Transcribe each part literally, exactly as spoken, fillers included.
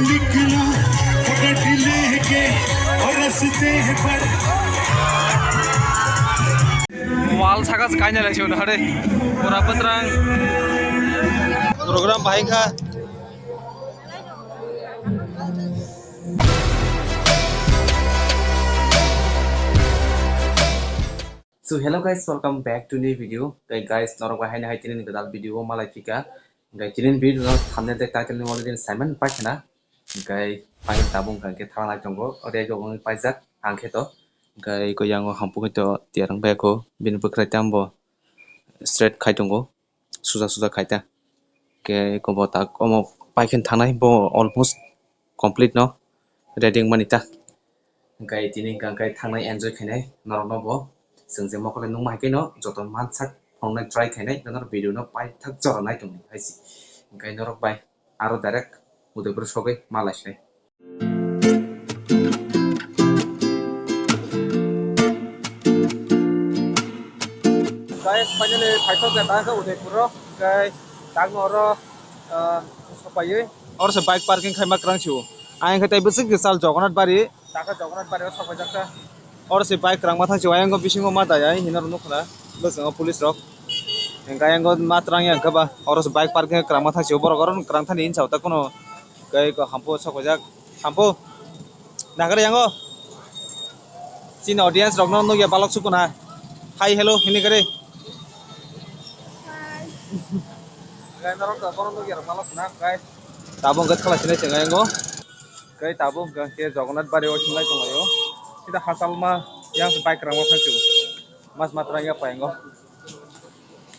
निकला पकड़ लेके और रस्ते पर। Wall saka se kaina lai se hare. Pura bwtrang. Program bahai kha. So hello guys, welcome back to new video. Tei guys, norok bai haino hai tini ni gwdal video o malai phika. Hingke tini ni video no thumbnail tei title ni already simon paikha na. Hingke paikha tabuk hingke thang lai tongo. Ode go wngwi paijak ang khe to. Hingke ko yango hampung khe to tiyar wng bai kho. Bini bwkhwrai tambo straight khai tongo. Suja suja khai ta. Hingke eko bo tak omo paikhe thangnai bo almost complete no ready wngmani ta. Hingke tini hingke thangnai enjoy khainai norokno bo chwng je mokole nukma hai khe no joto mansak phunuknai try khainai norok video no paithak jora nai tongdi hai se. Hingke norok bai aro direct Udaipur sogwi malai sinai. Guys, finally phaisok ya tang kha Udaipur o, hingke tang oro, ah, sopaiwi oro se bike parking khaima kwrang sio. Ayang khe tei bwswk kwchal Jagannath bari, taka Jagannath bari o sokphaijak kha. Oro se bike kwrangma thang sio, ayang bisingo ma dai ai hinwi nukho na bwskango police rok. Hingke ayang ma twrang ya hingke ba oro se bike parking kwrangma thang sio, borok oro kwrang thani hinwi sao ta kuno. Tei ko hampu sokojak. Hampu. Nagari yango. Chini audience rokno nugya balok sukuna. Hi, hello, hini gari. Hi. Gai norok to bono nugya rok balok suna, gai. Tabuk hwnkhe thala sinai chwng yango. Gai tabuk hwnkhe Jagannath bari o sinai tonglaio. Sida hachalma yang bike rangma thangsu. Mas matra ya payango.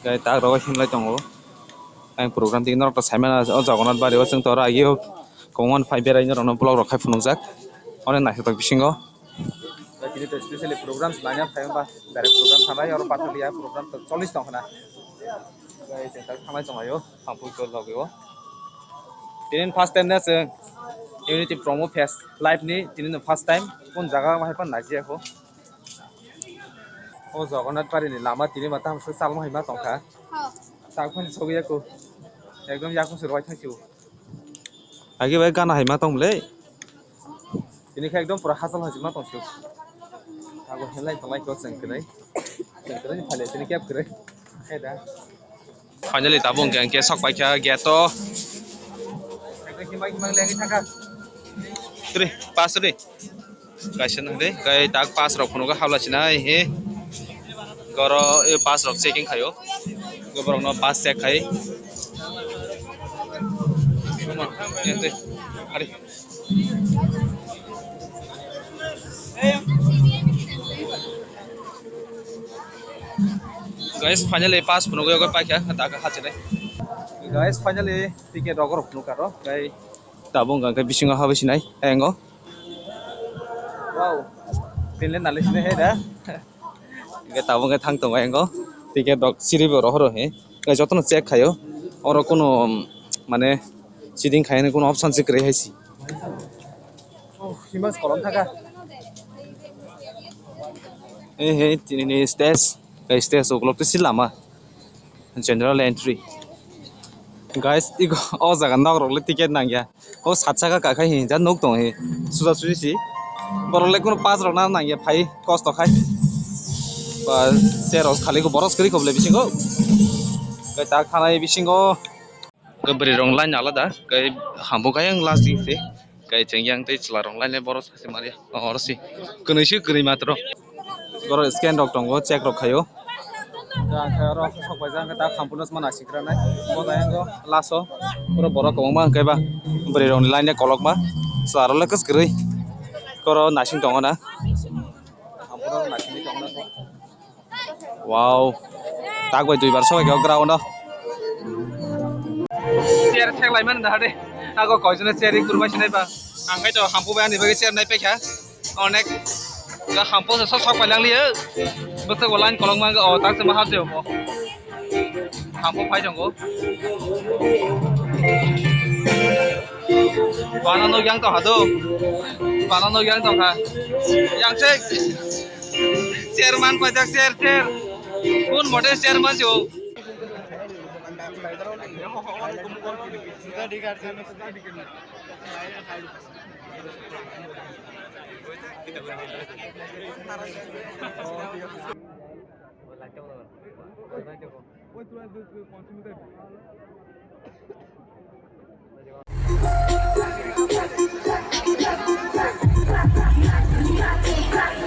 Gai tak rogo himlai tongo. Ang program tini norok to saimano o Jagannath bari o chwng tora agi o kongmani phai berai norokno vlog rok khai phunukjak. Onek naithotok bisingo. Gai tini to specially program se laina phai ba direct program thanglai oro Pathalia program to cholis tong khna. Gai chwng tak thanglai tonglaio Thampui ko logi o. Tini first time na chwng Unity Promo Fest live ni tini no first time kun jaga ma hai pan najiya ko. O Jagannath bari ni lama tini ma tamo se chalma hai ma tongkha. Chak phani sogwi ya ko. Ekdom yakung se rwai thang sio. Agi bai gana hai ma tong le. Tini khe ekdom pura hachal hai ma tong sio. Abo helai tonglai ko chwng kwrwi. Chwng kwrwi ni phale tini kep kwrwi. Hai da. Finally tabuk hwnkhe hwnkhe sok paikha gate o. Three, pass three. Kaisa nang de, kai tak pass rok phunugo habla sinai he. Goro e pass rok checking khaio. Go borok no pass check khai. Come on, ente. Hari. Guys, finally pass phunugo yogwi paikha, taka hachilai. Guys, finally ticket rok rok phunukha ro, kai tabuk hwnkha khe bisingo habwi sinai, engo. Wow, pinle nali sinai hai da. Hwnkhe tabuk hwnkhe thang tongo engo. Ticket rok siri bo rohoro he. Kai jotono check khaio. Oro kuno, um, mane cheating khaini kuno option se kwrwi hai si. Oh, himba kolom thaka. He he, tini ni stage, kai stage ukulok tisi lama. General entry. Guys, iko o jaga nok rok le ticket nangya. O sat saka kakhai hinjak nuk tong hi. Suja suji si. Borok le kuno pass rok na nangya phai kosto khai. Ba chair rok khali ko boros kwrwi kobole bisingo. Kai tak thanai bisingo. Bwrwi rok line alada. Kai hambo kai ang last ding se. Kai cheng yang tei chwla rok line le boros. Oro si kwnwi se kwnwi matro. Borok scan rok tongo, check rok khaio. Ang khe oro sok bai jang khe tak khampurno sma naising kranai. Bo jang khe laso pura borok kwbangma hwnkhe ba bwrwi rokni line de kolokma. Chwla rok le kwskwrwi. Koro naising tongo na. Khampurno naisingwi tongo na. Wow. Tak bai duibar sobai khe o ground o. Chair thek lai mani da de. Ago koichona chair ri kurbai sinai ba. Ang khai to hampu bai ani bagwi chair nai paikha. Onek ga hampu se sok sok pai lang liyo. Bwswk bo line kolok ma o tak se ma hap je bo. Hampu phai tongo. Bana no yang to hado. Bana no yang to ha. Yang se. Chairman pajak chair chair. কোন মঠের চেয়ারম্যান ছিল?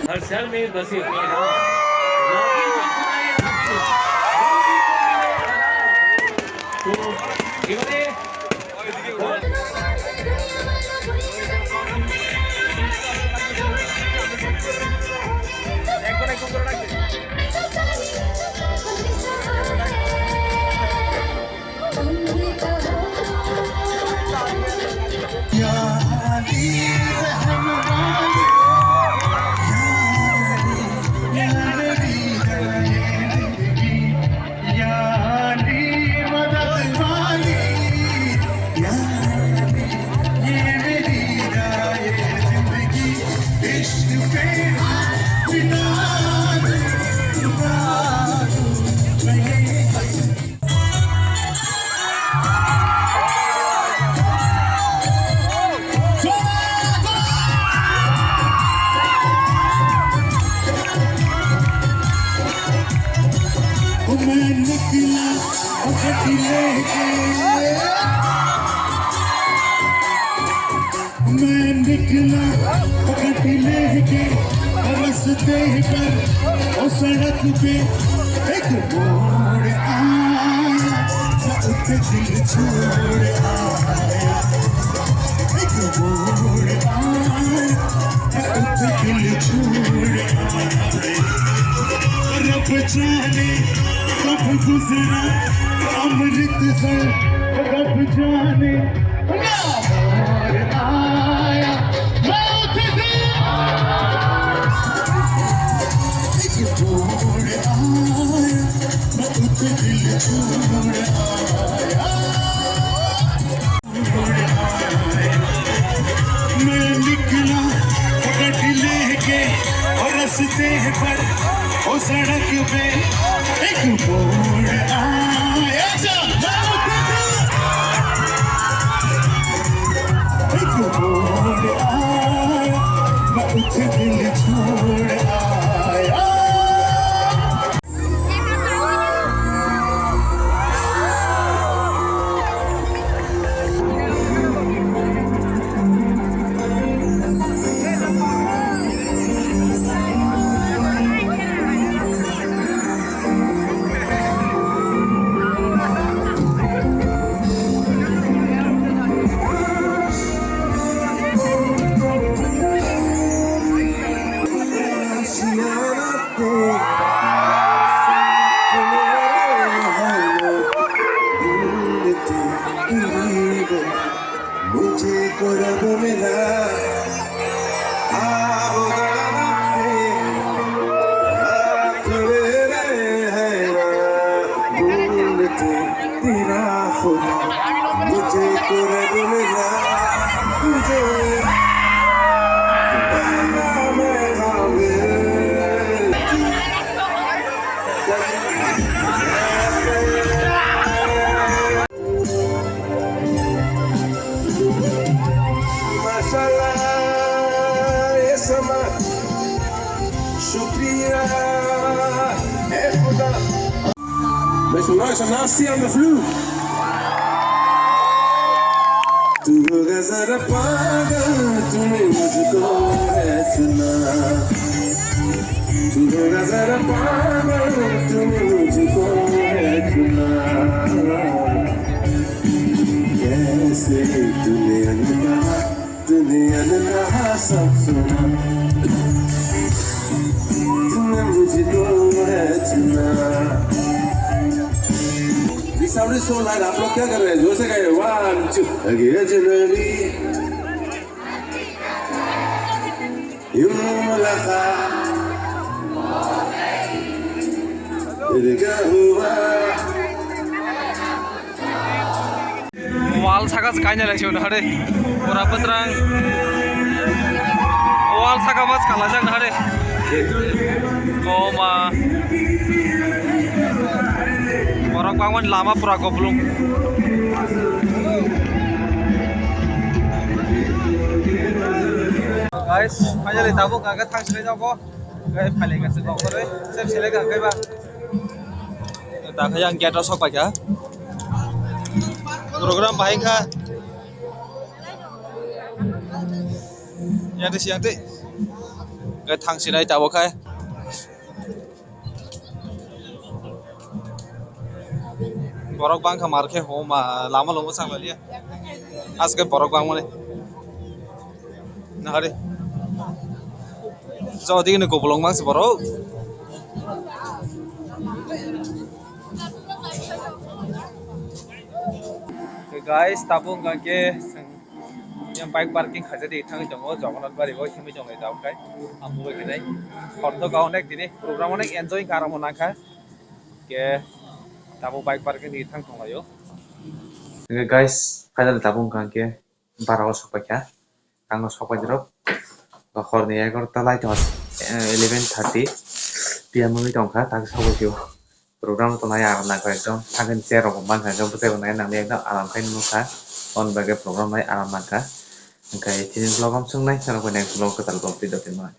हर शहर में बसे हुए हैं। तो इन्होंने मैं निकला पगड़ी लेके रस्ते पर, ओ सड़क पे एक मोड़ आया, मैं उसे दिल छोड़ आया। एक मोड़ आया, मैं उसे दिल छोड़ आया। रब जाने कब गुजरा अमृतसर, रब जाने। मैं निकला पगड़ी लेके और रस्ते पर, ओ सड़क पे एक मोड़ आया। एक मोड़ आया, मैं उसे दिल छोड़ आया। मुझे तो रब मिला, ख्वाब गम पे, आंख मेरे हैरान, ढूंढते तेरा खुदा, मुझे तो रब मिला, तुझे पाना मैं काबिल। माशाल्लाह, ये समा, शुक्रिया, ए खुदा। Make some noise for Nasty on the flute. तू होगा जरा पागल, तूने मुझको है चुना। तू होगा जरा पागल, तूने मुझको है चुना। कैसे तूने अनकहा, तूने अनकहा सब सुना। तूने मुझको है चुना। This sound is so light, आप लोग क्या कर रहे हैं? जोर से गाइए, one, two. अगे अजनबी। यूं मुलाकात फिर क्या हुआ? Wall saka se kainai lai se hwnwi hare. Pura bwtrang. Wall saka bas kala jak hare. O ma. Bangmani lama pura koplung. Guys, finally tabuk hwnkha khe thang sinai jago. Guys, phailai kha se kok kore. Sep silai kha kaiba. Dakha yang gate o sok paikha. Program bahai kha. Yang tei siyang tei. Guys, thang sinai tabuk khai. Borok bangkha mar khe homa lama lomo chang lalia. Aske borok bangmani. Nahari. Jodi ni kopolong bangsi borok. Guys, tabuk hwnkha khe yang bike parking khaijak di thangwi tongo, Jagannath bari o himwi tongo tabuk khai. Ang bo khe nai. Hor to ga onek tini program onek enjoy kha, aro mo nangkha. Ke tabuk bike parking di thang tonglaio. Hwnkhe guys, finally tabuk hwnkha khe bara o sok paikha. Ang no sok pai dirok. Ba hor ni egarota lai tongo, eh, eleven thirty P M wngwi tongkha, tak sok bai sio. Program tongnai aram nangkha ekdom. Thangkhe chair rok bo mankha, hwnkhe bwsai bo nai nangli ekdom aram khai nukha. On bagwi program nai aram nangkha. Hwnkhe chini vlog am chwngnai, norok bai next vlog kwtal vlog twi dotwi mano.